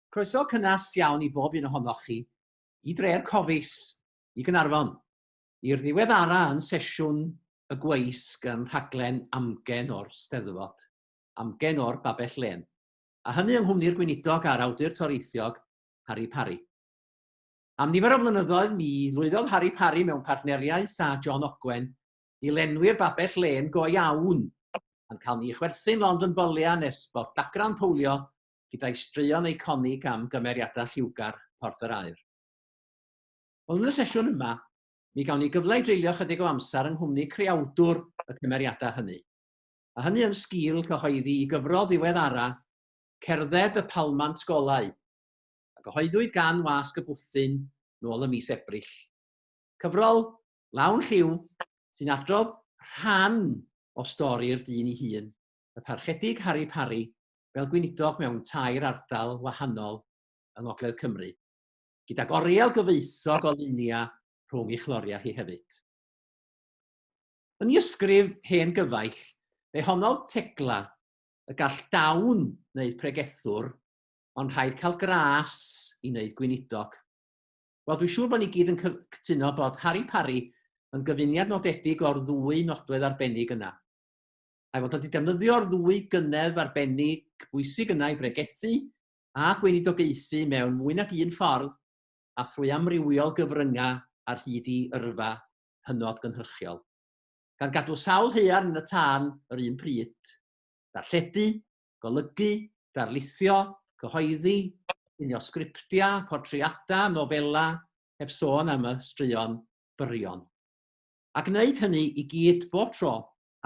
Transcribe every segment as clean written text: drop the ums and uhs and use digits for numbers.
Croeso cynnes iawn i bob un ohonoch chi i Dre'r Cofis, i Gaernarfon, i'r ddiweddara yn sesiwn y gweisg yn rhaglen amgen o'r Steddfod, amgen o'r Babell Lên, a hynny yng nghwmni'r gweinidog a'r awdur toreithiog, Harri Parri. Am nifer o flynyddoedd mi lwyddodd Harri Parri mewn partneriaeth â John Ogwen i lenwi'r babell lên go iawn, a'n cael ni i chwerthin lond yn bolia nes bod dagra'n powlio gyda'i straeon eiconig am gymeriadau lliwgar Porth yr Aur. Wel, yn y sesiwn yma, mi gawn ni gyfle i dreulio chydig o amser yng nghwmni creawdwr y cymeriadau hynny. A hynny yn sgil cyhoeddi i gyfrol ddiweddara Cerdded y Palmant Golau, a gyhoeddwyd gan Wasg y Bwthyn nôl ym mis Ebrill. Cyfrol lawn lliw sy'n adrodd rhan o stori'r dyn ei hun, y Parchedig Harri Parri, fel gweinidog mewn tair ardal wahanol yng Ngogledd Cymru, gydag oriel gyfoethog o luniau rhwng ei chloriau hi hefyd. Yn ei ysgrif Hen Gyfaill, fe honnodd Tegla y gall dawn wneud pregethwr, ond rhaid cael gras i wneud gweinidog. Wel, dwi'n siŵr bod ni gyd yn cytuno bod Harri Parri yn gyfuniad nodedig o'r ddwy nodwedd arbennig yna. A'i fod wedi defnyddio'r ddwy gynneddf arbennig bwysig yna i bregethu a gweinidogaethu mewn mwy nag un ffordd a thrwy amrywiol gyfryngau ar hyd i yrfa hynod gynhyrchiol. Gan gadw sawl haearn yn y tân yr un pryd. Darlledu, golygu, darlithio, cyhoeddi, llunio sgriptiau, portreadau, nofelau, heb sôn am y straeon byrion. A gwneud hynny i gyd bob tro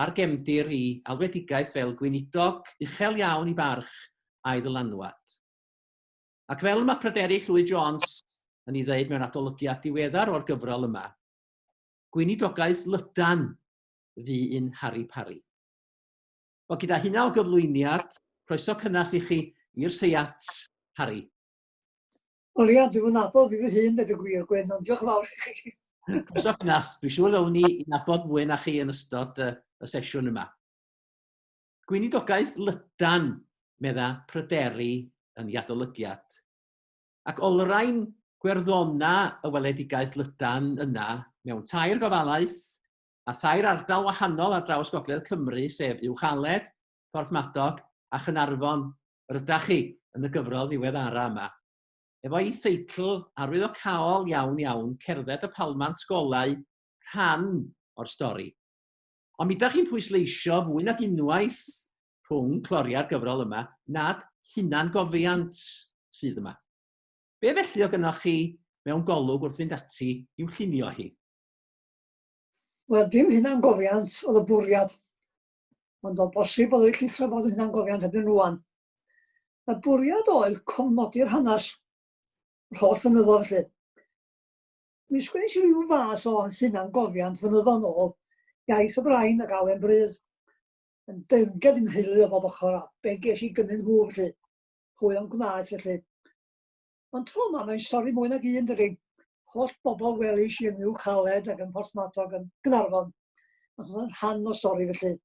ar gefndir i alwedigaeth fel gweinidog uchel iawn i barch a'i ddylanwad. Ac fel mae Pryderi Llwyd Jones yn ei ddeud mewn adolygiad diweddar o'r gyfrol yma, gweinidogaeth lydan fu un Harri Parri. Wel, gyda hynna o gyflwyniad, croeso cynnes i chi i'r seiat, Harri. Wel ia, dwi'm yn nabod fi fy hun, dweud y gwir, Gwyn, ond diolch yn fawr i chi. Croeso cynnes, dwi'n siŵr ddown ni i nabod mwy na chi yn ystod y, y sesiwn yma. Gweinidogaeth lydan, medda Pryderi yn ei adolygiad. Ac olrhain gwerddona y weledigaeth lydan yna mewn tair gofalaeth a thair ardal wahanol ar draws Gogledd Cymru, sef Uwchaled, Porthmadog a Chynarfon, rydach chi yn y gyfrol ddiweddara yma. Efo'i theitl arwyddocaol iawn iawn, Cerdded y Palmant Golau, rhan o'r stori. Ond mi ydach chi'n pwysleisio fwy nag unwaith rhwng cloriau'r gyfrol yma nad hunangofiant sydd yma. Be felly o gynnoch chi mewn golwg wrth fynd ati i'w llunio hi? Wel, dim hunangofiant oedd y bwriad. Ond o bosib oedd ei llithro fod yn hunangofiant erbyn rwan. Y bwriad oedd cofnodi'r hanes, yr holl fynyddoedd felly. Mi sgwennis i ryw fath o hunangofiant fynyddoedd nôl, iaith y brain ac awen bryd, yn deyrnged i'n nheulu o bob ochr a be ges i gynnyn nhw felly, hwy o'n gwnaeth felly. Ond tro yma mae'n stori mwy nag un dydi. Holl bobl welis i yn Uwchaled ac yn Porthmadog yn Gaernarfon. Mae hwnna'n rhan o stori felly.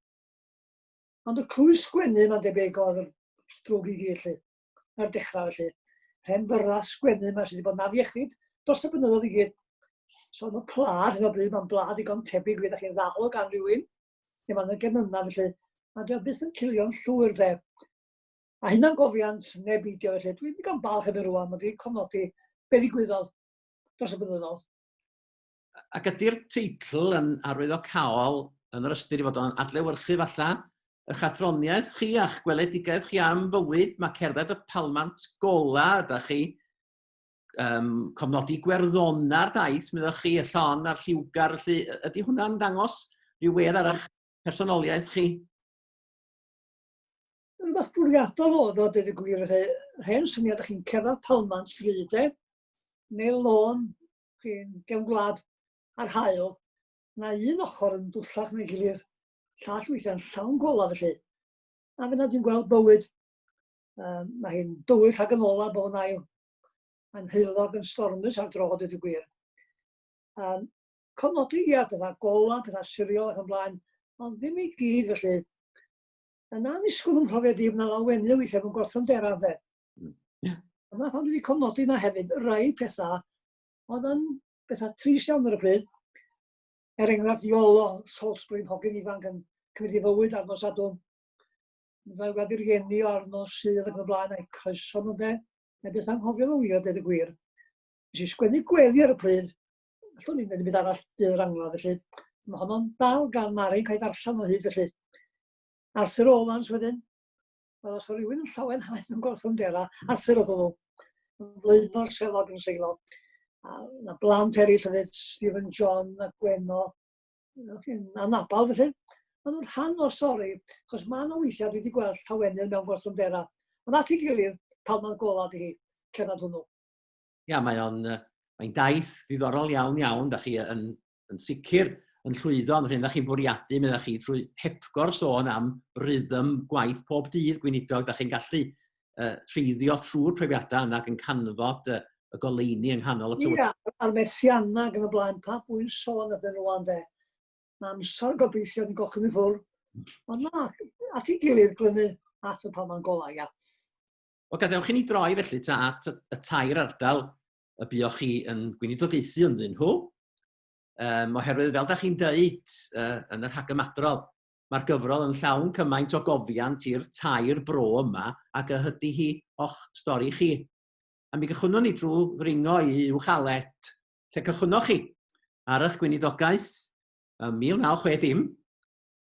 Ond y clwy sgwennu mae'n debyg oedd yr drwg i gyd lly. Ar dechrau felly. Rhen fyrra sgwennu yma sydd wedi bod yn afiechyd dros y blynyddoedd i gyd. So mae pla ar hyn o bryd, mae'n bla digon tebyg fydd chi'n ddal gan rhywun, neu mae'n genynnau felly. A dio byth yn cilio'n llwyr de. A hunangofiant neu beidio felly, dwi'n ddigon balch erbyn rwan, mae wedi cofnodi be ddigwyddodd dros y blynyddoedd. Ac ydy'r teitl yn arwyddocaol yn yr ystyr i fod o'n adlewyrchu falla eich athroniaeth chi a'ch gweledigaeth chi am fywyd? Mae cerdded y palmant gola ydych chi, um, cofnodi gwerddona'r daith, meddwch chi, y llon a'r lliwgar, felly ydy hwnna'n dangos rhyw wedd ar eich personoliaeth chi? Rhywbeth bwriadol oedd o, dweud y gwir, felly, hen syniad, chi'n cerdded palmant stryd, e, neu lôn, chi'n gefn gwlad ar haul, na un ochr yn dwllach na'i gilydd, llall weithiau'n llawn gola felly. A fyna dwi'n gweld bywyd. Um, mae hi'n dywyll ac yn ola bod yn ail. Mae'n heulog yn stormus ar dro, dweud y gwir. Um, cofnodi, ia, pethau gola, pethau siriol ac yn blaen, ond ddim i gyd felly. Yn annisgwyl yn mhrofiad i, mae 'na lawenydd weithiau mewn gorthrymderau, ynde. Yeah. Dyna pam dwi wedi cofnodi yna hefyd rai pethau oedd yn bethau trist iawn ar y pryd. Er enghraifft, Iolo Salisbury, hogyn ifanc yn cymryd ei fywyd ar nos Sadwrn. Mae'n wedi rieni o ar nos Sul ac yn y blaen, a'i croeso nhw de. Mae'n beth anghofio fo wir, dweud y gwir. Nes i sgwennu gweddi ar y pryd, allwn i'n mynd arall dydd yr angladd, felly mae honno'n dal gan Mari'n cael ei darllen o hyd felly. Arthur Rowlands wedyn, wel os oedd rhywun yn llawenhau yn gorthrymdera, Arthur oedd hwnnw, yn flaenor selog yn seilo. A na blant eraill hefyd, Stephen John a Gwenno, anabal felly. Maen nhw'n rhan o'r stori, achos mae yna weithiau dwi wedi gweld llawenydd mewn gorthrymdera. Ond at ei gilydd, palmant golau di hi, cerdded hwnnw. Ia, mae o'n mae'n daith ddiddorol iawn iawn, da chi yn, yn sicr yn llwyddo yn rhywun da chi'n bwriadu, meddach chi, trwy hepgor sôn am rhythm gwaith pob dydd gweinidog, da chi'n gallu treiddio trwy'r profiadau yna ac yn canfod y goleuni yng nghanol y tywydd. Ia, a'r methiannau ac yn y blaen, pa bwy'n sôn ydyn nhw rwan de. Mae amser gobeithio yn gochyn i ffwrdd. Ond na, at ei gilydd glynu at y palmant golau, ia. Wel, gadewch i ni droi felly ta at y tair ardal y buoch chi yn gweinidogaethu ynddyn nhw. Um, oherwydd fel da chi'n dweud yn y rhagymadrodd, mae'r gyfrol yn llawn cymaint o gofiant i'r tair bro yma ac y hydy hi o'ch stori chi. A mi gychwynnwn ni drwy ddringo i Uwch Aled, lle cychwynnoch chi ar eich gweinidogaeth ym 1960,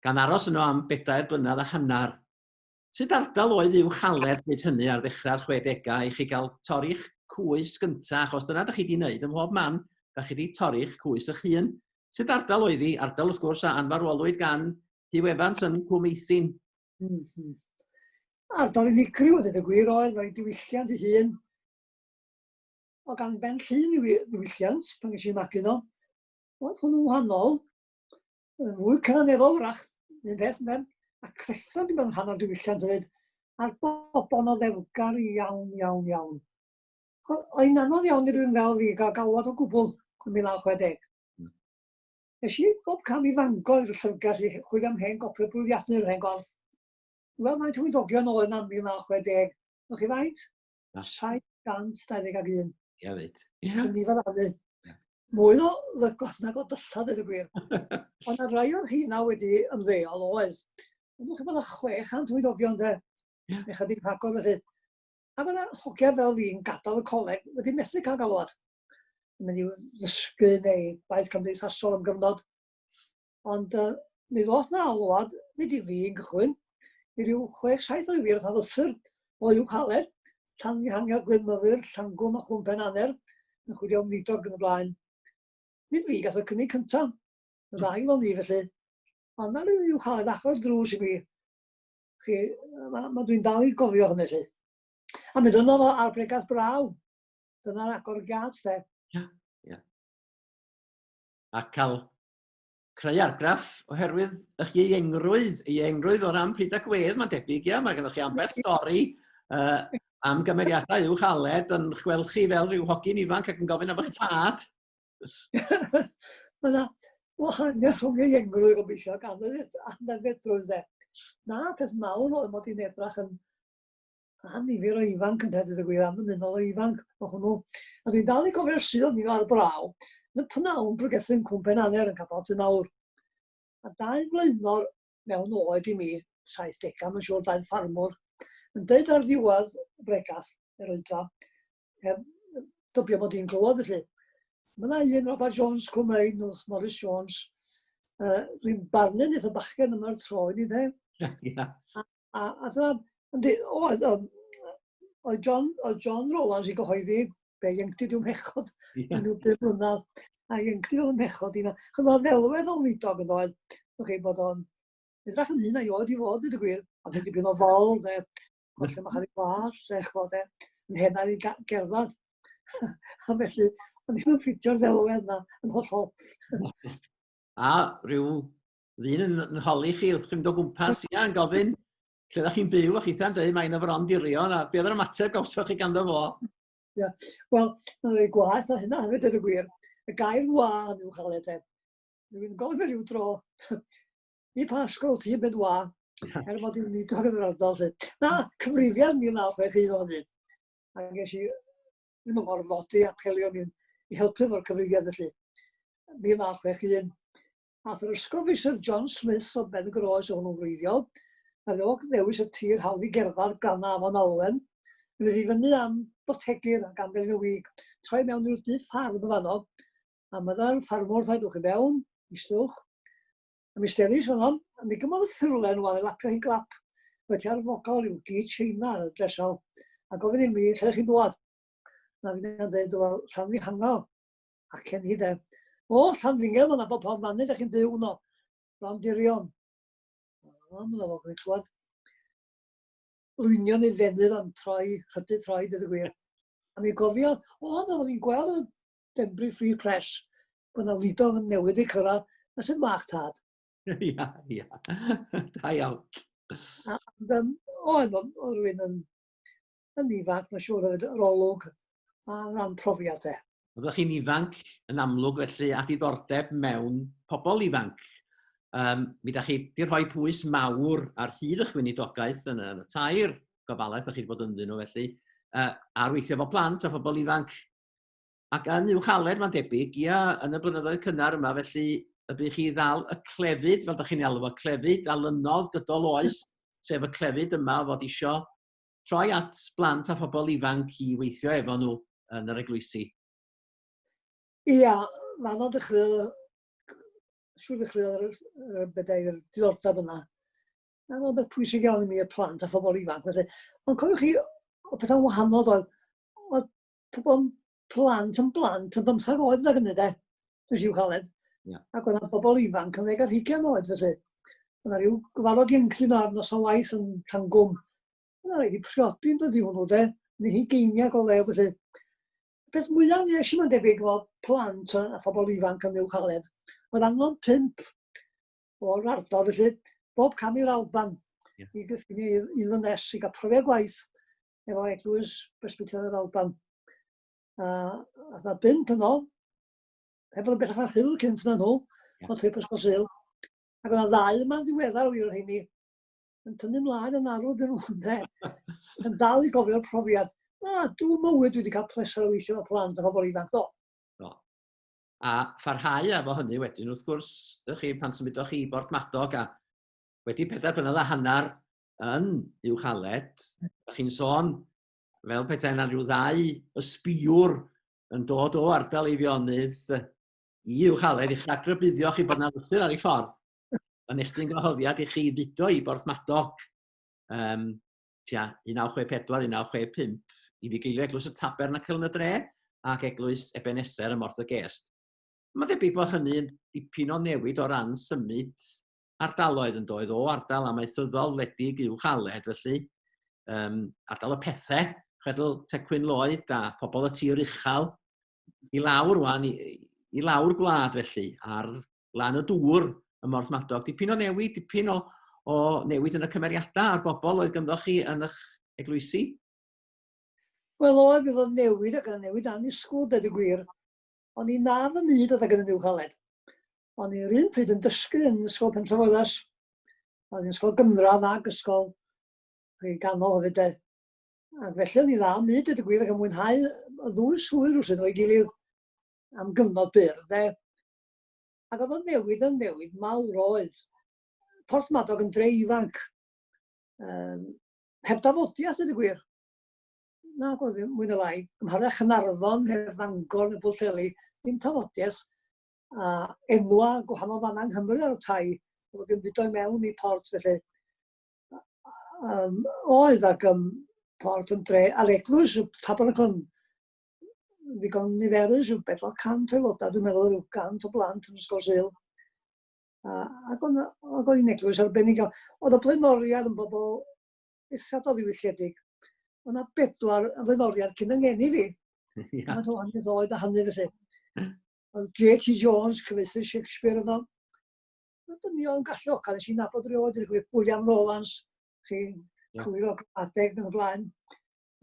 gan aros yno am bedair blynedd a hanner. Sut ardal oedd Uwch Aled bryd hynny ar ddechrau'r 60au i chi gael torri'ch cwys gyntaf, achos dyna da chi wedi wneud ym mhob man, da chi wedi torri'ch cwys eich hun. Sut ardal oedd hi? Ardal wrth gwrs a anfarwolwyd gan Hugh Evans yn Cwm Eithin. Ardal unigryw, a dweud y gwir, oedd, oedd diwylliant ei hun. O gan Ben Llŷn i ddiwylliant, pan ges i magu yno. Oedd hwnnw'n wahanol, yn fwy cyfaneddol wrach, un peth ynde, a crefftau wedi bod yn rhan o'r diwylliant hefyd, a'r bobl yn oddefgar iawn, iawn, iawn. Oedd hi'n anodd iawn i rywun fel fi gael galwad o gwbl yn 1960. Nes i bob cam i Fangor i'r llyfrgell i chwilio am hen gopi o blwyddiadur hen gorff. Wel, faint o weinidogion oedd yna yn 1960? Nwch chi faint? 721. Ia fyd. Ia. Nifer arnu. Mwy o lygod nag o dyllau, dweud y gwir. Ond na rai o'r rheina wedi ymddeol oedd. Ond nwch chi bod yna 600 weinidogion de. Yeah. Neu chydig rhagor felly. A mae yna hogiau fel fi'n gadael y coleg wedi methu cael galwad. Yn mynd i ddysgu neu waith cymdeithasol am gyfnod. Ond mi ddoth na alwad, nid i fi yn gychwyn, i ryw 6-7 o'i wir oedd lythyr o Uwch Aled, Llanfihangel Glyn Myfyr, Llangwm a Chwm Pen Aner, yn chwilio am weinidog yn y blaen. Nid fi gath y cynnig cyntaf, y ddau fel ni felly. Ond na ryw Uwch Aled agor drws i mi. Chi, ma, ma dwi'n dal i gofio hynny felly. A mynd yno fo ar bregath braw. Dyna'r agor giât de. Ia, ia. A cael creu argraff oherwydd eich ieuengrwydd, ieuengrwydd o ran pryd ac wedd, mae'n debyg, ia, mae gennych chi ambell stori am gymeriadau Uwch Aled yn gweld chi fel rhyw hogyn ifanc ac yn gofyn am eich tad. Mae yna wahaniaeth rhwng ieuengrwydd gobeithio ac aeddfedrwydd de. Na, peth mawr oedd mod i'n edrach yn annifyr o ifanc yn dweud y gwir, annymunol o ifanc o hwnnw. A dwi'n dal i gofio'r Sul ni ar braw, yn y pnawn pregethu yn Cwm Pen Aner yn Capel Tŷ Mawr. A dau flaenor mewn oed i mi, 70au mae'n siŵr, dau ffarmwr, yn dweud ar ddiwedd y bregath, yr oedfa, heb dybio mod i'n clywed felly. Mae yna un Robert Jones Cwm Ein wrth Morris Jones, dwi'n barnu wneith y bachgen yma'r tro i ni, de. Yeah. A dyna, yndi, oedd, oedd John, oedd John Rowlands i gyhoeddi be ieuenctid yw'n mhechod yeah. yn rhyw bum mlynedd. A ieuenctid yw'n mhechod i na. Chyd oedd ddelwedd o'n weinidog yn doedd. Chi, bod o'n edrach yn hyn a'i oed i fod, dweud y gwir. Ond wedi bydd o fol, de. Falle mae chael ei gwallt, de, ch'mod, de. Yn hen ar ei gerdded. A felly, o'n i'n ffitio'r ddelwedd yna yn hollol. A rhyw ddyn yn, yn holi chi wrth chi'n mynd o gwmpas, ia, yn gofyn lle ydych chi'n byw, a chitha'n dweud mae'n y fron dirion, a be oedd yr ymateb gawsoch chi ganddo fo? Ia, wel, mae'n rhoi gwaith a hynna hefyd, dweud y gwir. Y gair wa yn uwch aled e. Dwi'n gofyn rhyw dro, i pa ysgol ti'n mynd wa, er mod i'n wneud yn yr ardal. Lle. Na, cyfrifiad 1961 o'n hynny. A ges i ddim yn gorfodi apelio mi i helpu efo'r cyfrifiad felly. 1961. Ath yr ysgol Mister John Smith o Ben Groes o hwnnw'n wreiddiol, a fe o ddewis y tir hawdd i gerdded gan Afon Alwen, fydd i fyny am Botegir ac am Felin y Wig, troi mewn i'r dŷ ffarm yn fanno, a mydda'r ffarmwr dweud, dwch i mewn, eistwch, a mi steddis fanno, a mi gymodd y ffurflen wan i lapio hi'n glap, wedi ar fogal rhyw gi China ar y dresal, a gofyn i mi, lle chi'n dwad? Na fi'n dweud, wel, Llanfihangel. Ac en hi de. O, Llanfingel, mae'n nabod pob man, ydych chi'n byw yno. Ron Dirion. O, mae'n nabod chi'n clywed. Lwynion ei fenydd am troi, rhydu troi, dweud y gwir. A mi gofio, o, na, o'n i'n gweld y Denbury Free Press, bod yna wlidog yn newid ei cyrraedd, na sy'n mach tad. Ia, ia. Da iawn. A, um, o, oedd rhywun yn yn ifanc, mae'n siŵr hefyd, yr olwg a ran profiad te. Oeddech chi'n ifanc yn amlwg felly a diddordeb mewn pobl ifanc. Um, mi da chi wedi rhoi pwys mawr ar hyd eich gweinidogaeth yn y, yn y tair gofalaeth ydych chi wedi bod ynddyn nhw felly, uh, ar weithio efo plant a phobl ifanc. Ac yn uwchaled mae'n debyg, ia, yn y blynyddoedd cynnar yma felly y bu chi ddal y clefyd, fel da chi'n alw fo, clefyd a lynodd gydol oes, sef y clefyd yma o fod isio troi at blant a phobl ifanc i weithio efo nhw yn yr eglwysi. Ia, mae'n o dechreuodd, siŵr dechreuodd yr, yr, yr diddordeb yna. Mae'n o'n beth pwysig iawn i mi y plant a phobl ifanc. Felly. Ond cofiwch chi, o pethau'n wahanol oedd, oedd pobl plant yn blant yn bymthag oed nag hynny de, nes i'w chaled. Yeah. Ac oedd bobl ifanc yn ddeg ar hugain oed felly. Oedd yna rhyw gyfarfod ieuenctid ar nos o waith yn Llangwm. Yna rhaid i priodi yn dod i hwnnw de, neu hi geiniag o lew felly. Y peth mwyaf nes i mae'n debyg efo plant a phobl ifanc yn Uwchaled, oedd angen pump o'r ardal felly, bob cam i'r Alban yeah. i gyffini i, i ddynes i gael profiad gwaith efo Eglwys Presbyterian yr Alban. A ath na bump yno, heb fod yn bellach na Rhyl cynt na nhw, yeah. o trip Ysgol Sul. Ac oedd yna ddau yma'n ddiweddar wir o'r rheini, yn tynnu mlaen yn arw dyn nhw, ynde? Yn dal i gofio'r profiad. Na, dw mywyd dwi wedi cael pleser o weithio efo plant a phobl ifanc, do. Do. A pharhau efo hynny wedyn, wrth gwrs, ydych chi, pan symudoch chi i Borthmadog a wedi pedair blynedd a hanner yn Uwchaled, ydych chi'n sôn fel petai yna rhyw ddau ysbïwr yn dod o ardal Eifionydd i Uwchaled i'ch rhagrybuddio chi bod yna lythyr ar ei ffordd yn estyn gwahoddiad i chi fudo i Borthmadog um, tua 1964, 1965 i fugeilio Eglwys y Tabernacl yn y dre ac Eglwys Ebeneser ym Morth y Gest. Mae'n debyg bod hynny'n dipyn o newid o ran symud ardaloedd yn doedd o ardal amaethyddol wledig uwchaled felly, um, ardal y pethau, chwedl Tecwyn Lloyd a phobl y tir uchel, i lawr wan, i, i lawr gwlad felly, ar lan y dŵr ym Mhorthmadog. Dipyn o newid, dipyn o, o newid yn y cymeriadau a'r bobl oedd gynddo chi yn eich eglwysi? Wel, oedd, bydd o'n newid ac yn newid annisgwyl, dweud y gwir. O'n i na fy myd oedd ag yn y Uwchaled. O'n i'r un pryd yn dysgu yn Ysgol Pentrefoelas. O'n i'n ysgol gynradd ag ysgol ganol hefyd de. Ac felly o'n i dda myd, dweud y gwir, ac yn mwynhau y ddwy swydd rhywsut o'i gilydd am gyfnod byr, de. Ac oedd o'n newid yn newid mawr oedd. Porthmadog yn dre ifanc. Um, heb dafodiaeth, dweud y gwir. Na, oedd mwy na lai. Gymharu â Chynarfon, heb Fangor neu Bwllheli, ddim tafodiaeth. A enwa gwahanol fannau yng Nghymru ar y tai, oedd yn fudo i mewn i port felly. Um, oedd ac um, port yn dre, a'r eglwys, y Tabernacl yn ddigon niferus, rhyw 400 aelodau, dwi'n meddwl, rhyw 100 o blant yn Ysgol Sul. A, ac oedd ac oedd hi'n eglwys arbennig iawn. Oedd y blaenoriad yn bobl eithriadol ddiwylliedig. Oedd yna bedwar yn flaenoriad cyn yng ngeni fi. Yeah. Mae'n o hynny oed a hynny felly. Oedd J.T. Jones, cyfieithu Shakespeare yno. Oedd dynion galluog, a nes i nabod rioed, William Rowlands, chi'n yeah. cywiro adeg yn y blaen.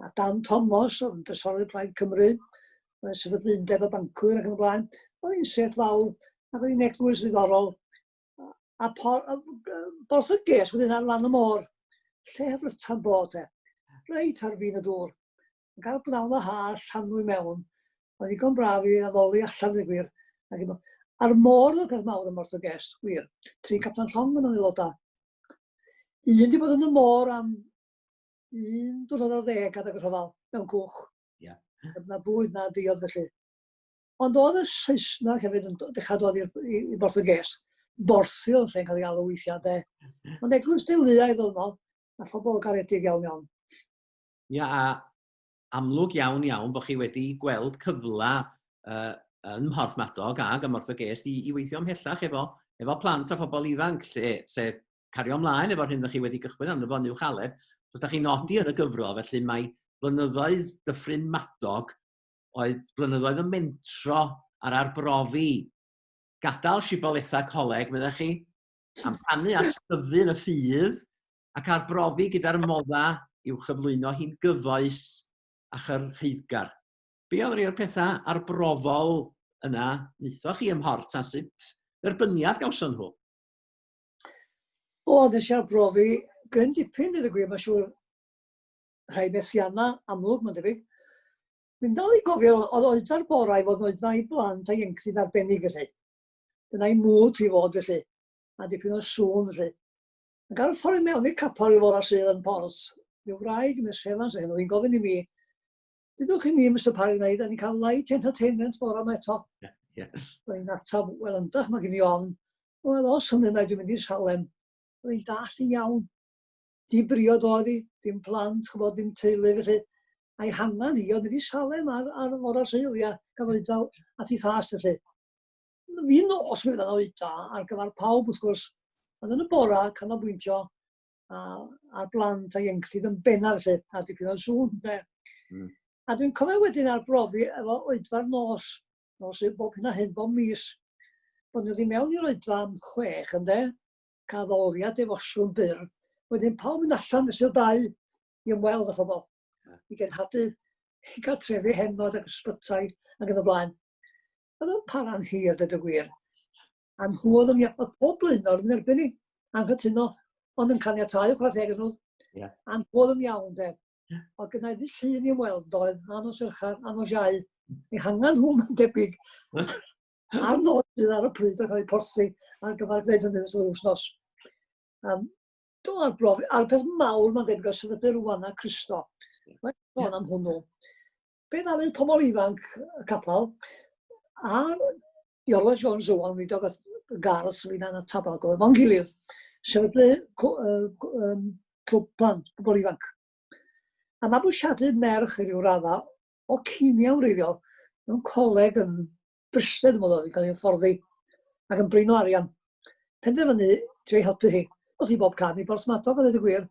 A Dan Thomas, oedd yn drysorydd Plaid Cymru, oedd yn sefydlu Undeb y Bancwyr ac yn y blaen. Oedd hi'n set fawr, ac oedd hi'n eglwys ddiddorol. A, por, a Borth y Ges wedyn ar lan y môr. Lle hyfryta'n bod e. Reit ar fin y dŵr. Yn cael bnawn o ha, llanw i mewn. Oedd ddigon braf i addoli allan, dweud gwir. Ac efo... A'r môr oedd y peth mawr ym Morth y Gest, wir. Tri captan llong yn aelodau. Un di bod yn y môr am un diwrnod ar ddeg adeg y rhyfel, mewn cwch. Yeah. Na bwyd na diod felly. Ond oedd y Saesneg hefyd yn dechrau dod i'r i, i Borth y Ges. Borthi oedd lle'n cael ei alw weithiau, de. Ond eglwys deuluaidd oedd yno, a phobl garedig iawn iawn. Ia, a amlwg iawn iawn bod chi wedi gweld cyfle uh, yn Mhorthmadog ac ym Morth y Gest i, i weithio ymhellach efo, efo plant a phobl ifanc, lle, sef cario ymlaen efo'r hyn ydych chi wedi gychwyn arno fo yn uwch aled. Os ydych chi'n nodi yn y gyfrol, felly mae blynyddoedd Dyffryn Madog oedd blynyddoedd y mentro a'r arbrofi. Gadael sibolethau coleg, meddech chi, amdanu at dyfu yn y ffydd ac arbrofi gyda'r modda i'w chyflwyno hi'n gyfoes a chyrhaeddgar. Be oedd rhai o'r pethau arbrofol yna wnaethoch chi ym Mhort a sut dderbyniad gawson nhw? O, nes i arbrofi gryn dipyn, dweud y gwir, mae'n siŵr rhai methiannau amlwg, mae'n debyg. Dwi'n dal i gofio, oedd oedfa'r bora i fod yn oedfa i blant a ieuenctid arbennig felly. Dyna'i mwd i fod felly, a dipyn o sŵn felly. Ac ar y ffordd i mewn i'r capel i fora sydd yn Port, mi wraig Miss Evans hyn, oedd hi'n gofyn i mi, dydwch chi ni, Mr Parry, wneud, da ni'n cael light entertainment bora yma eto. Yeah, yeah. Roedd hi'n atab, wel yndach, mae gen i ofn. Wel, os hynny, mae dwi'n mynd i Salem. Roedd hi'n dallt yn iawn. Di briod oedd hi, dim plant, chybod, dim teulu felly. A'i hangan hi oedd mynd i Salem ar, ar fora Sul, ia, gan oed at ei thas felly. Fi nos mi fydda'n oed da ar gyfer pawb wrth gwrs, ond yn y bora canolbwyntio a, ar blant a ieuenctid yn bennaf felly, a dipyn o sŵn. De. Mm. A dwi'n cofio wedyn arbrofi efo oedfa'r nos, nos yw bob hyn a hyn, bob mis, bod nhw wedi mewn i'r oedfa am chwech, ynde, cael addoliad defosiwn byr. Wedyn pawb mynd allan fesul dau i ymweld â phobl, i genhadu, i gartrefi henoed ac ysbytai ac yn y blaen. Oedd o'n para'n hir, dweud y gwir. A nhw oedd yn oedd pob blaenor yn erbyn ni, anghytuno, ond yn caniatáu chwarae teg nhw. Yeah. A nhw oedd yn iawn, de. Oedd gyda i ddydd Llun i ymweld, doedd, a nos Fercher, a nos Iau. Eu hangen nhw, mae'n debyg. A'r nos sydd ar y pryd yn cael ei porthi ar gyfer gwneud hynny yn ystod yr wythnos. Um, do, a'r brofi, a'r peth mawr mae'n debyg o sefydlu rwan a Cristo. Mae'n sôn am hwnnw. Be ddaru pobl ifanc y capel, a Iorwerth Jones Owen, weinidog y gardd, fi'n yn y tabal, efo'n gilydd, sefydlu clwb plant, pobl ifanc. A mabwysiadu merch i ryw radda o Kenya wreiddiol, mewn coleg yn Bryste, dwi'n meddwl, yn cael ei hyfforddi ac yn brin o arian. Penderfynu trio helpu hi. Oedd hi bob cam i Borthmadog, a dweud y gwir,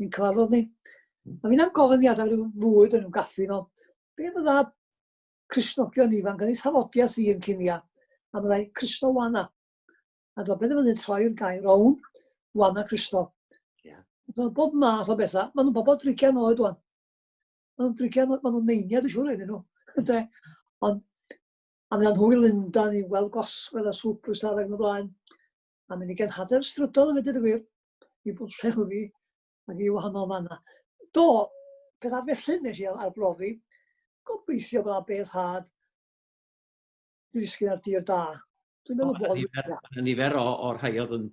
ni'n cyfarfod ni. A fi'n gofyn i adael rhyw fwyd yn rhyw gaffi no, be fydda Cristnogion ifanc yn ei thafodiaeth i yn Cinia? A byddai Cristo Wana. A dwi'n benderfynu troi'r gair rown, Wana Cristo. Yeah. So, bob math o bethau. Maen nhw'n bobl drigian oed wan. Maen nhw'n drigian oed, maen nhw'n neiniad yn siŵr iddyn nhw. Ond, a mynd nhw i Lundain i weld goswedd a superstar ac yn y blaen. A mynd i genhadaeth strydoedd yn dweud y gwir, i Bwllheli ac i wahanol fanna. Do, pethau felly nes i arbrofi. Gobeithio bod yna beth had i ddisgyn ar dir da. Dwi'n meddwl bod... Yna nifer o'r rhai oedd yn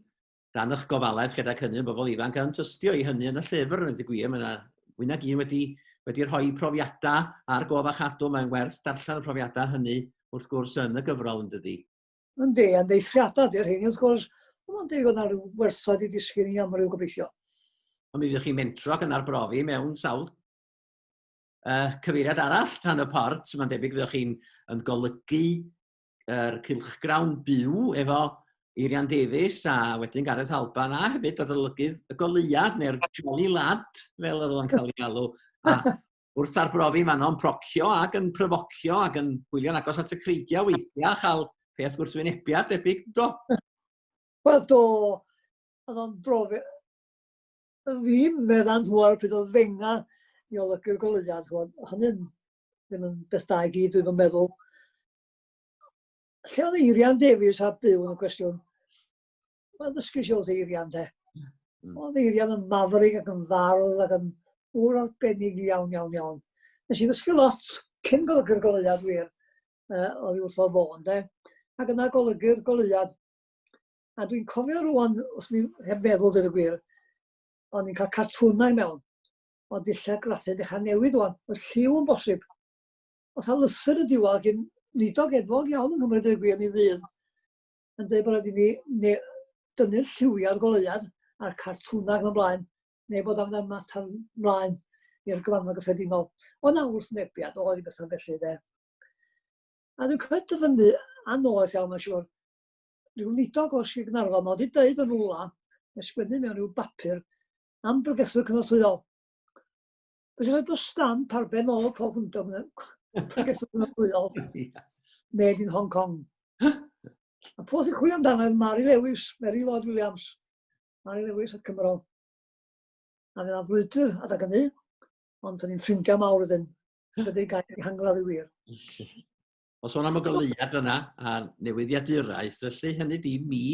dan eich gofalaeth gyda hynny yn bobl ifanc yn tystio i hynny yn y llyfr, yn y gwir, mae yna fwy nag un wedi, wedi rhoi profiadau ar gof a chadw, mae'n werth darllen y profiadau hynny wrth gwrs yn y gyfrol yn dydi. Yndi, yn eithriadau di'r rheini wrth gwrs, ond mae'n debyg bod yna rhyw werthoedd i ddisgyn i amryw gobeithio. Ond mi fyddwch chi'n mentro ac yn arbrofi mewn sawl uh, cyfeiriad arall tan y port. Mae'n debyg fyddwch chi'n yn golygu yr cylchgrawn byw efo Eirian Davies a wedyn Gareth Alban a hefyd oedd olygydd y goleuad neu'r Jolly Lad fel yr oedd o'n cael ei alw. A wrth arbrofi ma'n o'n procio ac yn pryfocio ac yn hwylio'n agos at y creigiau weithiau a chael peth gwrthwynebiad debyg, do? Wel do, oedd o'n brofi... Fi meddan nhw ar y pryd oedd fenga i olygu'r goleuad, hynny'n ddim yn beth da i gyd, dwi'n meddwl. Lle oedd Eirian Davies a byw yn y cwestiwn? Wel, ddysgu si wrth Eirian, de. Mm. Oedd Eirian yn maverick ac yn fardd ac yn ŵr arbennig iawn, iawn, iawn. Nes i ddysgu lot cyn golygu'r goleuad wir, oddi wrtho fo, ynde. Ac yna golygu'r goleuad. A dwi'n cofio rwan, os mi heb feddwl dweud y gwir, o'n i'n cael cartwnau mewn, ond dillad graffu dechrau newid rwan, oedd lliw yn bosib. Oedd a lythyr yn diwedd gyn nidog enwog iawn yng Nghymru dweud y gwir, mi fydd, yn dweud bod rhaid i ni dynnu'r lliwiau'r goleuad a'r cartwnau ac yn y blaen, neu bod am mater mlaen i'r gyfarfod gyffredinol. Oedd na wrthwynebiad, oedd i bethau felly de. A dwi'n cofio dyfynnu anoes iawn, mae'n siŵr, rhyw nidog o Sir Gaernarfon, mae wedi dweud yn rhywle, neu sgwennu mewn rhyw bapur, am bregethwyr cynorthwyol. Felly rhaid bod stamp ar ben ôl pob hwndog pregethwyr cynorthwyol made in Hong Kong. A pwy sy'n chwilio amdano oedd Mary Lewis, Mary Lloyd Williams. Mary Lewis y Cymro. A fe na frwydr adag hynny, ond dyn ni'n ffrindiau mawr wedyn. Wedi gael ei hangladd i wir. O sôn am y goleuad fyna a newyddiaduraeth, felly hynny di mi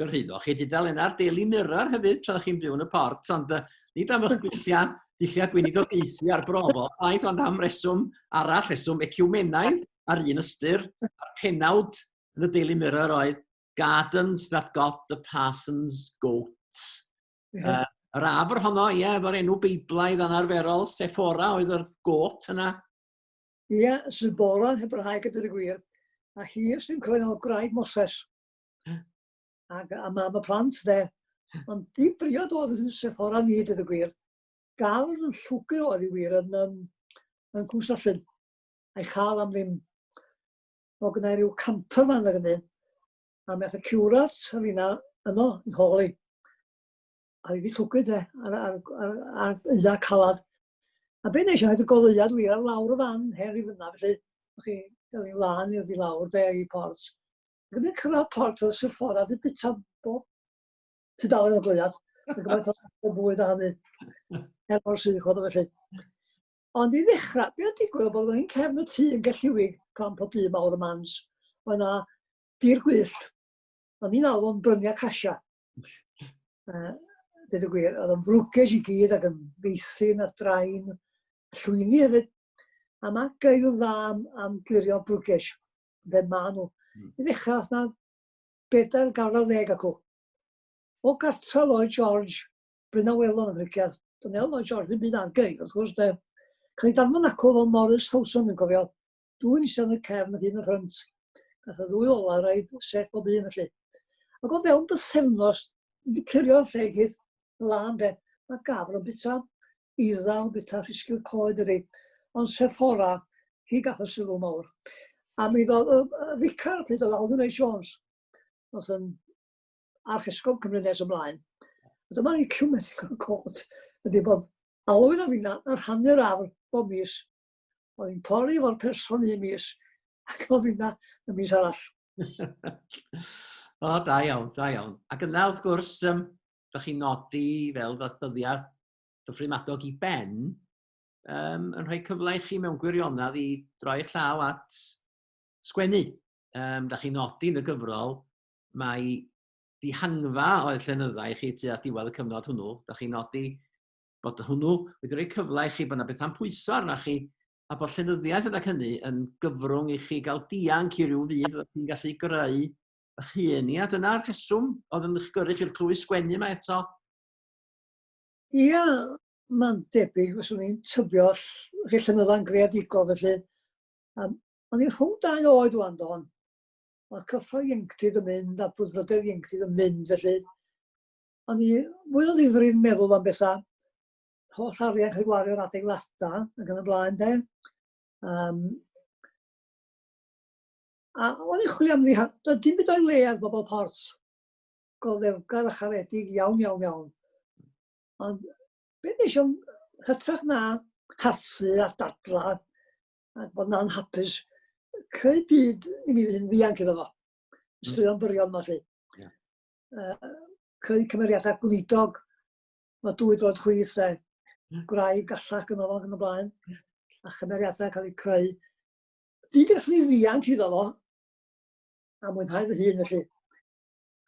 gyrhaeddoch chi dudalena'r Daily Mirror hefyd tra chi'n byw yn y port, ond nid am eich dulliau, dulliau gweinidogaethu a'r brofol chwaith, ond am reswm arall, reswm eciwmenaidd ar un ystyr, a'r penawd yn y Daily Mirror oedd Gardens that got the parson's goats. Yeah. Yr afr honno, ie, efo'r enw Beiblaidd anarferol, Sephora oedd yr got yna. Ie, Zipporah yn Hebraeg a dweud y gwir. A hi sy'n cael ei gwraig Moses. Ac a mam y plant, de. Ond di briod oedd yn Sephora ni, dweud y gwir. Gafr yn llwgu oedd i wir yn, um, yn Cwmsallyn. A'i chael am ddim. O gyda rhyw camper fan ag hynny. A mi ath y ciwrat a finna yno yn hôl i. A fi wedi llwgu de, ar, ar, ar, ar eia calad. A be nes i, rhaid y goleuad wir ar lawr y fan, her i fyna, felly, chi, gael i'n lan i'r di lawr de, i port. Ac yn cyrraedd port oedd Sephora, di bita bob tudalen o gleuad. Ac gymaint o bwyd a hynny. Er mor sych oedd o felly. Ond i ddechrau, be oedd digwydd oedd bod yn cefn y tŷ yn Gelliwig, clamp o dŷ mawr y mans, oedd yna dir gwyllt. O'n i'n alw yn bryniau casia. Dweud y gwir, oedd yn frwges i gyd ac yn feithrin a drain, llwyni hefyd. A mae gael dda am, am glirio brwges. Fe ma nhw. I ddechrau, oedd yna bedair gawr ar ddeg acw. O gartra Lloyd George, Bryn Awelon yn Rhiciad. Dyna Lloyd George, ddim byd ar geir, wrth gwrs, de. Cael ei danfon acw efo Morris Towson, dwi'n cofio. Dwi'n eistedd yn y cefn ac un yn y ffrynt. Gath y ddwy ola raid set bob un felly. Ac o fewn bythefnos, wedi clirio'r lle i gyd, lân de. Mae gafr yn bita idda, yn bita rhisgil coed ydi. Ond Sephora, hi gath y sylw mawr. A mi ddodd y, y ficar pryd oedd Alwyn A. Jones, oedd yn archesgob Cymru nes ymlaen. A dyma ni ecumenical court ydy bod Alwyn a finna yn rhannu'r afr bob mis. Oedd hi'n pori efo'r person un mis ac efo finna y mis arall. O, da iawn, da iawn. Ac yna, wrth gwrs, um, da chi'n nodi fel ddoth dyddiad Dyffryn Madog i ben, um, yn rhoi cyfle i chi mewn gwirionedd i droi eich llaw at sgwennu. Um, da chi'n nodi yn y gyfrol mai dihangfa oedd llenydda i chi tua diwedd y cyfnod hwnnw. Da chi'n nodi bod hwnnw wedi rhoi cyfle i chi bod yna bethau'n pwyso arna chi a bod llenyddiaeth yna hynny yn gyfrwng i chi gael dianc i ryw fyd oedd chi'n gallu greu eich hun. Ia, dyna'r rheswm oedd yn eich gyrru chi'r clwy sgwennu yma eto. Ia, mae'n debyg, fyswn i'n tybio, chi llenydda'n greadigol felly. Um, o'n i'n rhwng dau oed wan, don. Oedd cyffro ieuenctid yn mynd a brwdfrydedd ieuenctid yn mynd, felly o'n i mwy o ddifri'n meddwl am bethau, holl arian cael ei gwario ar adeilada ac yn y blaen, de. Um, a o'n i'n chwilio am ddi... Doedd dim byd o'i le ar bobl port. Goddefgar a charedig iawn, iawn, iawn. Ond be nes i hytrach na harsu a dadla a bod yn anhapus, creu byd i mi fynd ddianc iddo fo. Straeon byrion ma lly. Yeah. Creu cymeriadau gwneudog, mae dwy droed chwith de, gwraig gallach gyda fo ac yn y blaen, a chymeriadau cael eu creu. Byd gallu ni ddianc iddo fo, a mwynhau fy hun felly.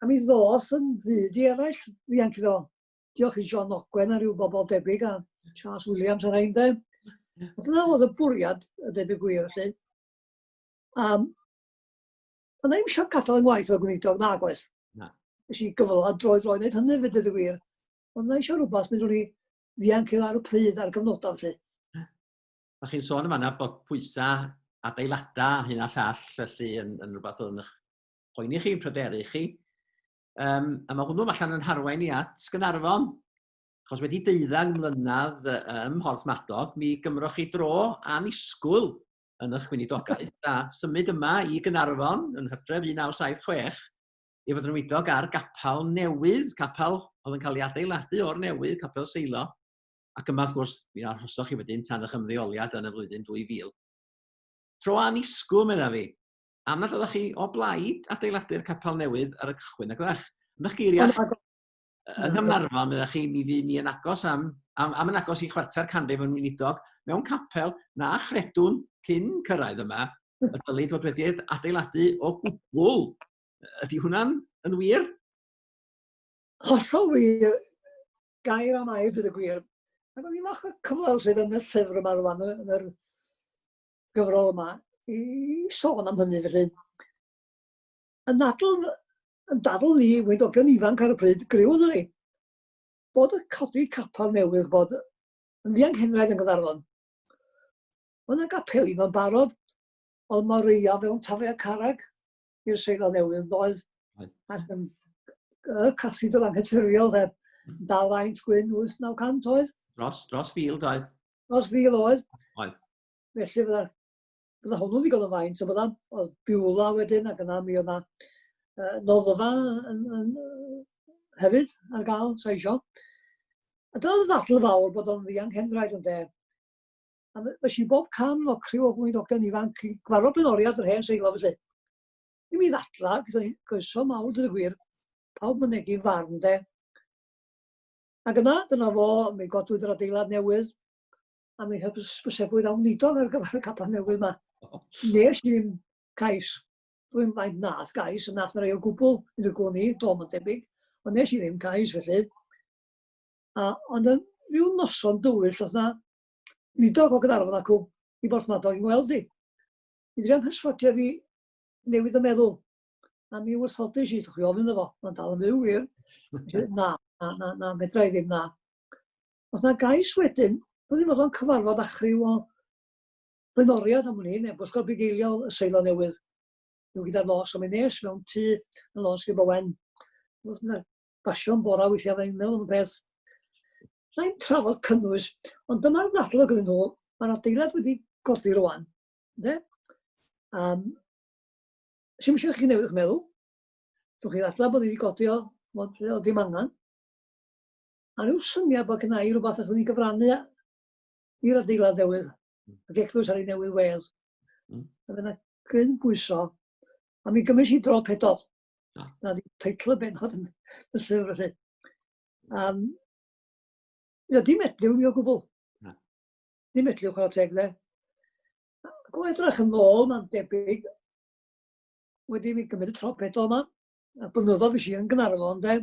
A mi ddos yn fyd i eraill ddianc iddo fo. Diolch i John Ogwen a rhyw bobl debyg a Charles Williams a rhain de. Yeah. Dyna oedd y bwriad, y dweud y gwir, felly. Ond na i'm eisiau gadael yng ngwaith fel gweinidog, na gwaith. Na. Nes i gyfle droi droi wneud hynny fyd, dweud y gwir. Ond na eisiau rhywbeth, mi ddwn i ddianc i'r ar y pryd ar gyfnodau, felly. Mae chi'n sôn yma bod pwysau adeiladau hyn a llall felly yn, yn rhywbeth oedd yn eich poeni chi, yn pryderu chi. Um, a mae hwnnw allan yn harwain i at Gynarfon. Achos wedi deuddeng mlynedd ym Mhorthmadog, mi gymroch chi dro annisgwyl yn eich gweinidogaeth a symud yma i Gynarfon yn Hydref 1976 i fod yn weinidog ar gapel newydd, capel oedd yn cael ei adeiladu o'r newydd, capel Seilo. Ac yma, wrth gwrs, mi arhosoch chi wedyn tan eich ymddeoliad yn y flwyddyn 2000. Tro annisgwyl, meddai fi. Am nad oeddech chi o blaid adeiladu'r capel newydd ar y cychwyn, ac oeddech, yn eich geiriau, yng Nghaernarfon, meddech chi, mi fu ni yn agos am, am, am yn agos i chwarter canrif yn weinidog mewn capel na chredwn cyn cyrraedd yma y dylid fod wedi adeiladu o gwbl. Ydy hwnna'n yn wir? Hollol wir, gair am air, dweud y gwir. Ac o'n i'n falch o'r cyfle sydd yn y llyfr yma rwan, yn yr gyfrol yma i sôn am hynny felly. Y nadl, yn dadl ni, weinidogion ifanc ar y pryd, griw oeddwn ni, bod y codi capel newydd bod yn ddianghenraid yn Gaernarfon. Mae yna gapeli yma'n barod, ond mae reia fewn tafliad carreg i'r seilo newydd doedd. Ac yn y cathedral anghyffurfiol, de, dal faint gwyn 8-900 oedd. Dros, dros fil doedd. Dros fil oedd. Oedd. Felly fydda, fydda hwnnw'n ddigon o faint, o bydda, oedd Beulah wedyn, ac yna mi oedd yna uh, noddfa yn, yn, hefyd ar gael, sa isio. A dyna oedd y ddadl fawr bod o'n ddianghenraid yn de. A nes i bob cam o criw o gweinidogion ifanc i gwarfod blaenoriaeth yr hen seilo felly. Ddim i ddadla, gyda croeso mawr dweud y gwir, pawb mynegi farn de. Ac yna, dyna fo, mi godwyd yr adeilad newydd, a mi hysbysebwyd am wneudog ar gyfer y capel newydd yma. Nes i ddim cais. Dwi'n faint nath gais, yn nath na rei o gwbl, i gwn i, do, mae'n debyg. Ond nes i ddim cais, felly. A, ond yn rhyw noson dywyll, oedd na wneudog o Gaernarfon acw i Borthmadog i'n gweld i. I drian mherswadio fi newid y meddwl. A mi wrthodais i, chi ofyn iddo fo, mae'n dal yn fyw wir. Na, na, na, na, medra i ddim, na. Os na gais wedyn, bydd i'n fodlon cyfarfod â chriw o flaenoriaid am wn i, neu bwyllgor bugeiliol y Seilo Newydd. Nhw gyda'r nos, ond mi nes mewn tŷ yn Lôn Sgubor Wen. Wrth yna basio'n bora weithiau fe'n meddwl am y peth. Rhaid trafod cynnwys, ond dyma'r ddadl o gyda nhw, mae'r adeilad wedi godi rwan. Ynde? Um, Sy'n eisiau chi newid eich meddwl. Dwi'n chi ddadlau bod wedi godi o, mod, o dim angen. A rhyw syniad bod gynna i rhywbeth allwn ni gyfrannu i'r adeilad newydd, y eglwys ar ei newydd wedd. A fydd yna gryn bwyso, a mi gymryd i dro pedol. Na di teitl y benod yn y llyfr felly. Um, Ia, dim edliw mi o gwbl. Na. Dim edliw chwarae teg, de. Ac o edrych yn ôl, mae'n debyg, wedi mi gymryd y tro pedol yma, a blynyddoedd fi si yn Gynarfon, de.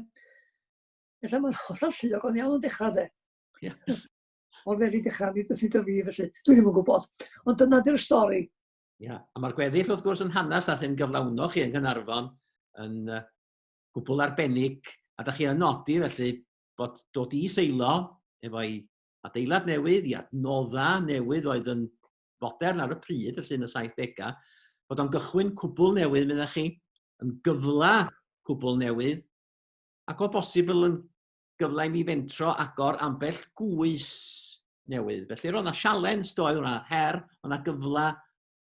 Ella mae'n holl alluog o'n iawn yn dechrau, de. Yeah. O'r fel i dechrau, nid ydy dy fi, felly. Dwi ddim yn gwybod. Ond dyna di'r stori. Ia, yeah. a mae'r gweddill wrth gwrs yn hanes a'r hyn gyflawnoch chi yng Nghaernarfon yn uh, gwbl arbennig, a da chi yn nodi felly bod dod i Seilo efo'i adeilad newydd, i adnoddau newydd oedd yn fodern ar y pryd, felly yn y 70au, bod o'n gychwyn cwbl newydd, meddech chi, yn gyfle cwbl newydd, ac o bosibl yn gyfle i mi fentro agor ambell gwys newydd. Felly roedd yna sialens, doedd, roedd yna her, roedd yna gyfle.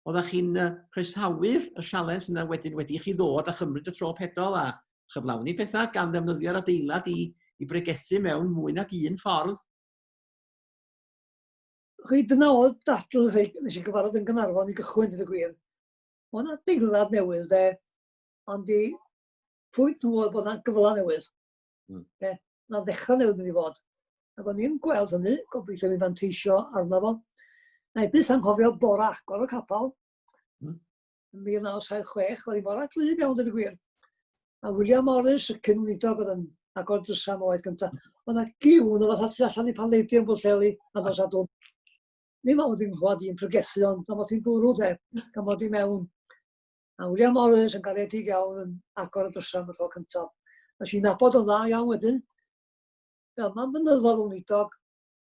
Oeddech chi'n croesawu'r y sialens yna wedyn wedi i chi ddod a chymryd y tro pedol a chyflawni pethau gan ddefnyddio'r adeilad i, i bregethu mewn mwy nag un ffordd? Chi, dyna oedd dadl chi, nes i gyfarfod yn Gynarfon i gychwyn, dweud y gwir. Oedd yna adeilad newydd, de, ond i pwynt nhw oedd bod yna gyfle newydd. Mm. Na ddechrau newydd mynd i fod. Ac o'n i'n gweld hynny, gobeithio mi fanteisio arno fo. Na i byth anghofio bora agor y capel. Yn 1976, oedd hi'n bora glyb iawn, dweud y gwir. A William Morris, y cyn-weinidog oedd yn agor drysau am oed gyntaf. Oedd yna giw yn o fatha tu allan i Palladium Bwllheli a nos Sadwrn. Mi mawr ddim nghlwad i'n pregethu ond am fod hi'n bwrw de, gan fod i mewn. A William Morris yn garedig iawn yn agor y drysau am y tro cyntaf. Nes i nabod o'n dda iawn wedyn. Fel mae'n fynyddoedd o'n weinidog,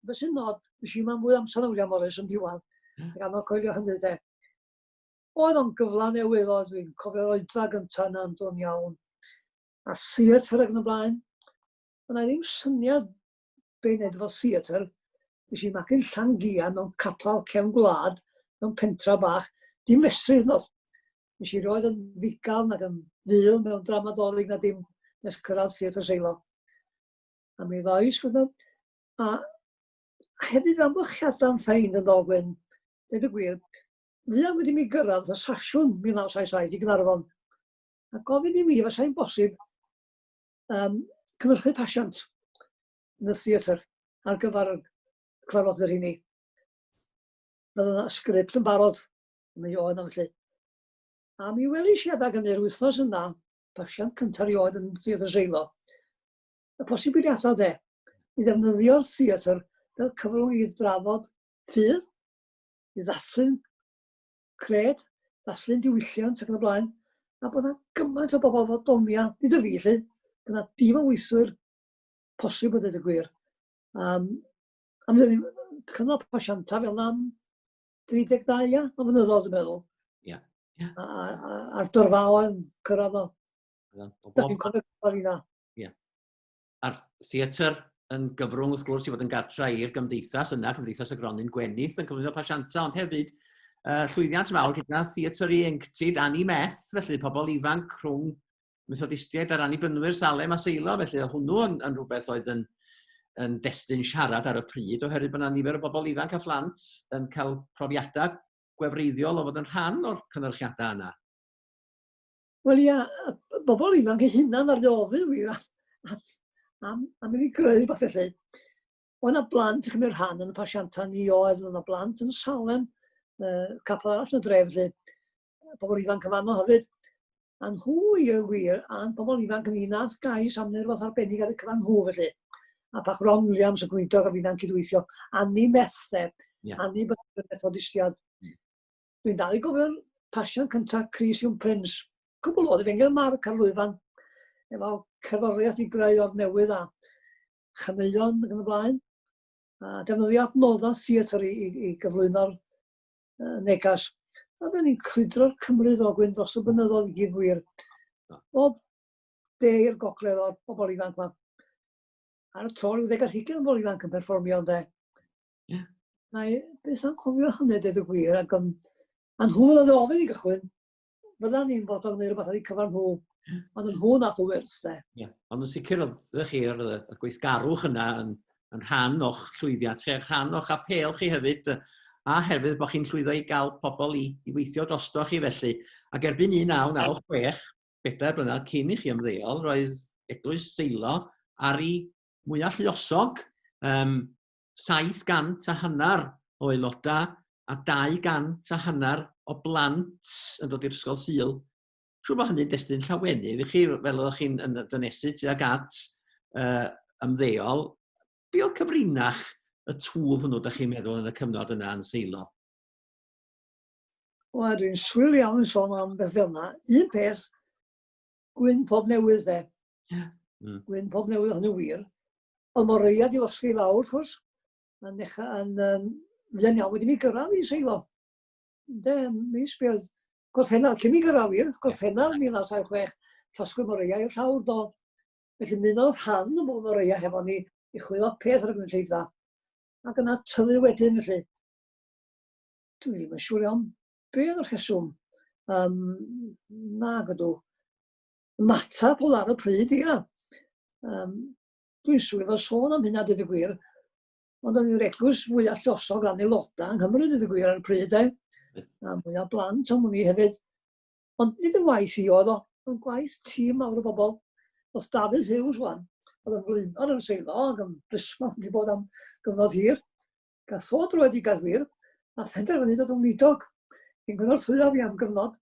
fe sy'n nod, nes i ma'n mwy amser na William Morris yn diwedd. Ac anodd coelio hynny de. Oedd o'n gyfle newydd oedd, dwi'n cofio'r oedfa gyntaf yna'n dod iawn. A theatr ac yn y blaen. Yna ddim syniad be wneud efo theatr. Nes i magu'n Llangian mewn capel cefn gwlad, mewn pentra bach, dim mesur hyd yn oed. Nes i roed yn fugail nag yn ful mewn drama Dolig na dim nes cyrraedd Theatr Seilo. A mi ddois wedyn, a hefyd amgylchiadau'n ffeind yn ddogfen, dweud y gwir, fuan wedi mi gyrraedd y sasiwn 1977 i Gynarfon, a gofyn i mi fasai'n bosib cynhyrchu pasiant yn y theatr ar gyfer y cyfarfodydd rheini. Bydd yna sgript yn barod, mi oedd yna felly. A mi welis i adag hynny'r wythnos yna, pasiant cyntaf erioed yn Theatr Seilo, y posibiliadau de, i ddefnyddio'r theatr fel cyfrwng i drafod ffydd, i ddathlu'n cred, dathlu'n diwylliant ac yn y blaen, a bod yna gymaint o bobl efo doniau, nid y fi lly, bod yna dîm o weithwyr posib o dweud y gwir. A mi ni'n cynnal pasianta fel yna am 32 ia, o flynyddoedd dwi'n meddwl. Ia. Yeah. A'r dyrfaoedd yn cyrraedd o. Da chi'n cofio cyfrif yna. Ie. A'r theatr yn gyfrwng wrth gwrs i fod yn gartra i'r gymdeithas yna, Cymdeithas y Gronyn Gwenith yn cyflwyno pasianta, ond hefyd llwyddiant mawr gyda theatr ieuenctid Annie Meth, felly pobl ifanc rhwng Methodistiaid a'r Annibynwyr Salem a Seilo, felly oedd hwnnw yn, yn rhywbeth oedd yn, yn destun siarad ar y pryd, oherwydd bod yna nifer o bobl ifanc a phlant yn cael profiadau gwefreiddiol o fod yn rhan o'r cynyrchiadau yna. Wel ia, y bobl ifanc eu hunan ar ofyn wir am, am, am i fi greu beth felly. Oedd yna blant yn cymryd rhan yn y pasiantau ni oedd, oedd yna blant yn Salem, capel arall yn y dref felly, pobl ifanc yn fanno hefyd. A nhw i y wir, a'n pobl ifanc yn nath gais am wneud rhywbeth arbennig ar y cyfan nhw felly. A pach Ron Williams y gweinidog a fi'n cydweithio, Annie Methe, yeah. Annie Methodistiad. Dwi'n dal i gofio'r pasiant cyntaf Chris Young Prince. Cwbl oedd Efengyl Marc ar lwyfan, efo cerddoriaeth i greu o'r newydd a chaneuon ac yn y blaen. A defnyddio adnoddau theatr i, i, i gyflwyno'r uh, negas. A fe ni'n crwydro'r Cymru ddogwyn dros y blynyddoedd i gyd wir. Bob de i'r gogledd o'r bobl ifanc yma. Ar y tro, rhyw ddeg ar hugain o bobl ifanc yn perfformio, ynde. Yeah. Na i beth am cofio hynny, dweud y gwir, ac a nhw oedd yn ofyn i gychwyn, fydda ni'n bod o'n gwneud rhywbeth ar eu cyfer nhw, ond yn nhw nath o wyrth, de. Yeah. Ond yn sicr oedd chi, oedd y gweithgarwch yna yn, yn rhan o'ch llwyddiant chi, rhan o'ch apêl chi hefyd, a hefyd bod chi'n llwyddo i gael pobl i, i weithio drosto chi felly. Ac erbyn 1996, bedair blynedd cyn i chi ymddeol, roedd Eglwys Seilo ar ei mwyaf lluosog, um, 700 a hanner o aelodau a 200 a hanner o blant yn dod i'r ysgol Sul. Siŵr bod hynny'n destun llawenydd i chi, fel oeddech chi'n yn dynesu tuag at ymddeol. Be oedd cyfrinach y twf hwnnw, da chi'n meddwl, yn y cyfnod yna yn Seilo? Wel, dwi'n swil iawn yn sôn am beth fel yna. Un peth, gwyn pob newydd, de. Yeah. Gwyn pob newydd, hynny wir. Ond Moreia di losgi lawr, wrth gwrs, yn, echa, yn um, fuan iawn wedi mi gyrraedd i Seilo. De, mis be oedd Gorffennaf, cyn mi gyrraedd wir, Gorffennaf 1976, llosgwyd Moreia i'r llawr do. Felly munodd rhan o Moreia hefo ni i chwilio peth ar y gynulleidfa. Ac yna tyfu wedyn, felly. Dwi ddim yn siŵr iawn be oedd y rheswm. Um, na, gydw. Ymateb oedd ar y pryd, ia. Um, dwi'n siŵr o sôn am hynna, dweud y gwir. Ond o'n i'r eglwys fwyaf llosog ran aelodau yng Nghymru, dweud y gwir, ar y pryd, e. A mwyaf blant am hwnni hefyd. Ond nid y waith i oedd o, ond gwaith tîm mawr o bobl. Oedd Dafydd Hughes wan, oedd yn flaenor yn Seilo ac yn blismon wedi bod am gyfnod hir. Gath o dröedigaeth wir, a phenderfynu dod yn weinidog. Yn gynorthwyo fi am gyfnod,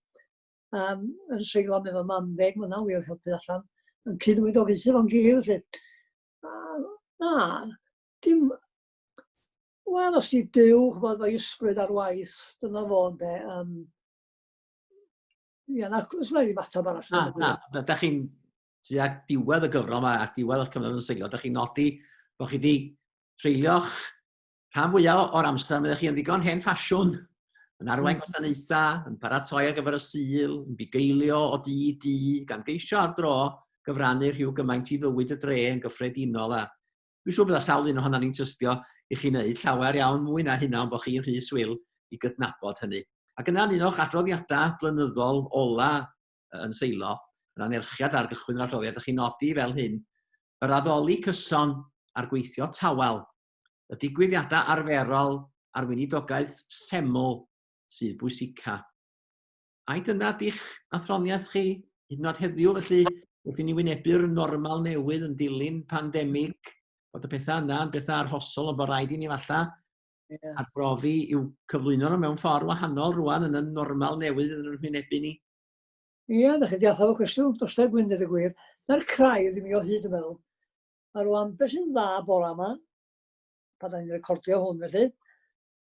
um, yn seilo am efo mam ddeg mlynedd wir helpu allan, yn cyd-weinidogaethu fo'n gilydd felly. A, na, dim... Wel, os di Duw, ch'mod, mae ysbryd ar waith, dyna fo, ynde. Um, ia, na, os na ddim ateb arall. Na, na, da, da chi'n tua diwedd y gyfrol yma a diwedd eich cyfnod yn seilio, da chi'n nodi bod chi wedi treulio'ch rhan fwyaf o'r amser, meddech chi, yn ddigon hen ffasiwn, yn arwain gwasanaethau, yn paratoi ar gyfer y Sul, yn bugeilio o dŷ i dŷ, gan geisio ar dro gyfrannu rhyw gymaint i fywyd y dre yn gyffredinol a dwi'n siŵr bydda sawl un ohonan ni'n tystio i chi wneud llawer iawn mwy na hynna ond bod chi'n rhy swil i gydnabod hynny. Ac yna yn un o'ch adroddiadau blynyddol ola yn Seilo, yn anerchiad ar gychwyn yr adroddiad, ydych chi'n nodi fel hyn, yr addoli cyson a'r gweithio tawel, y digwyddiadau arferol a'r weinidogaeth seml sydd bwysica. Ai dyna di'ch athroniaeth chi, hyd yn oed heddiw, felly, wrth i ni wynebu'r normal newydd yn dilyn pandemig, bod y pethau yna yn bethau arhosol, ond bod rhaid i ni falle yeah. arbrofi i'w cyflwyno nhw mewn ffordd wahanol rwan yn y normal newydd yn yr hwynebu ni? Ie, yeah, da chi di ateb y cwestiwn, dos teg gwyn dweud y gwir. Na'r craidd i mi o hyd yn meddwl. A rwan, beth sy'n dda bora yma, pan da ni'n recordio hwn felly,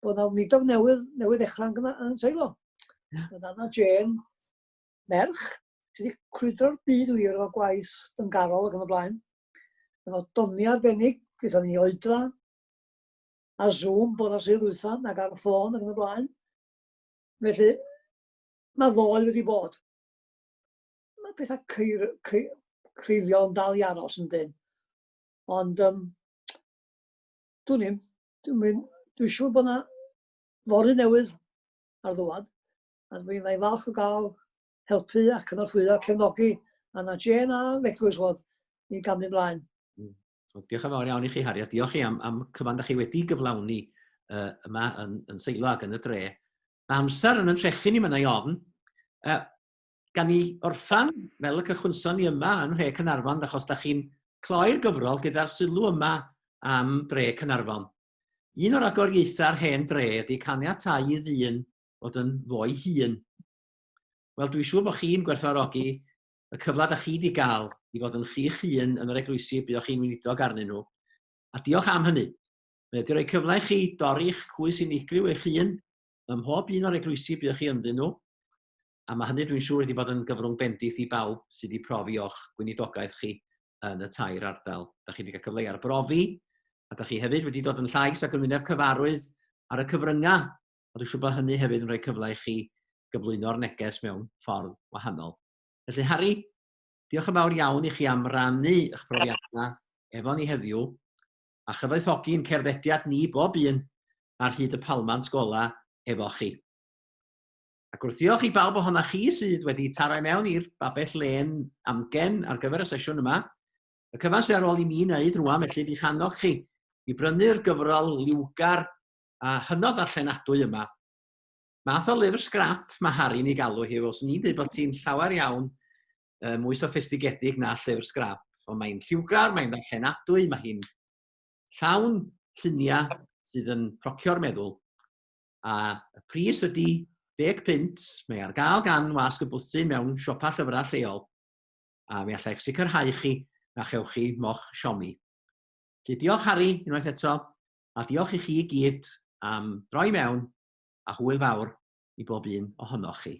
bod na weinidog newydd, newydd ddechrau yn, yn Seilo. Yeah. Mae Anna Jane, merch, sydd wedi crwydro'r byd wir efo gwaith dyngarol ac yn y blaen. Efo doniau arbennig, gyda ni oedran, a Zoom bore Sul dwytha, ac ar y ffôn ac yn y blaen. Felly, mae ddoe wedi bod. Mae pethau creir, creir, creiriol yn dal i aros yn dyn. Ond, um, dwi'n i'm, dwi'n mynd, dwi'n siŵr bod yna fory newydd ar ddwad, a dwi'n mae'n falch o gael helpu a cynorthwyo a cefnogi Anna Jane a Eglwys fod i gamu ymlaen. Wel, diolch yn fawr iawn i chi, Harri, a diolch chi am, am cyfan da chi wedi gyflawni uh, yma yn, yn Seilo ac yn y dre. Mae amser yn yn trechu ni, mae'n ei ofn. Uh, gan ni orffan fel y cychwynson ni yma yn Nhre Caernarfon, achos da chi'n cloi'r gyfrol gyda'r sylw yma am Dre Caernarfon. Un o'r agoriaethau'r hen dre ydy caniatáu i ddyn fod yn fo'i hun. Wel, dwi'n siŵr bod chi'n gwerthfawrogi y cyfle da chi wedi gael i fod yn chi'ch hun yn yr eglwysi y buoch chi'n weinidog arnyn nhw. A diolch am hynny. Mae wedi rhoi cyfle i chi dorri'ch cwys unigryw eich hun ym mhob un o'r eglwysi buoch chi ynddyn nhw. A mae hynny dwi'n siŵr wedi bod yn gyfrwng bendith i bawb sydd wedi profi o'ch gweinidogaeth chi yn y tair ardal. Da chi wedi cael cyfle i arbrofi, a da chi hefyd wedi dod yn llais ac yn wyneb cyfarwydd ar y cyfryngau. A dwi'n siŵr bod hynny hefyd yn rhoi cyfle i chi gyflwyno'r neges mewn ffordd wahanol. Felly, Harri, diolch yn fawr iawn i chi am rannu eich profiadau efo ni heddiw a chyfoethogi'n cerddediad ni bob un ar hyd y palmant gola efo chi. Ac wrth ddiolch i bawb ohonoch chi sydd wedi taro i mewn i'r babell lên amgen ar gyfer y sesiwn yma, y cyfan sydd ar ôl i mi wneud rwan felly di'ch annog chi i brynu'r gyfrol liwgar a hynod ddarllenadwy yma. Math o lyfr sgrap mae Harri'n ei galw hi, fel swn i'n dweud bod ti'n llawer iawn uh, mwy soffistigedig na llyfr sgrap. Ond mae'n lliwgar, mae'n ddarllenadwy, mae hi'n llawn lluniau sydd yn procio'r meddwl. A y pris ydy 10 punt, mae ar gael gan wasg y bwthyn mewn siopa llyfrau lleol, a mi allai eich sicrhau chi na chewch chi moch siomi. Felly diolch Harri unwaith eto, a diolch i chi i gyd am droi mewn, a hwyl fawr i bob un ohonoch chi.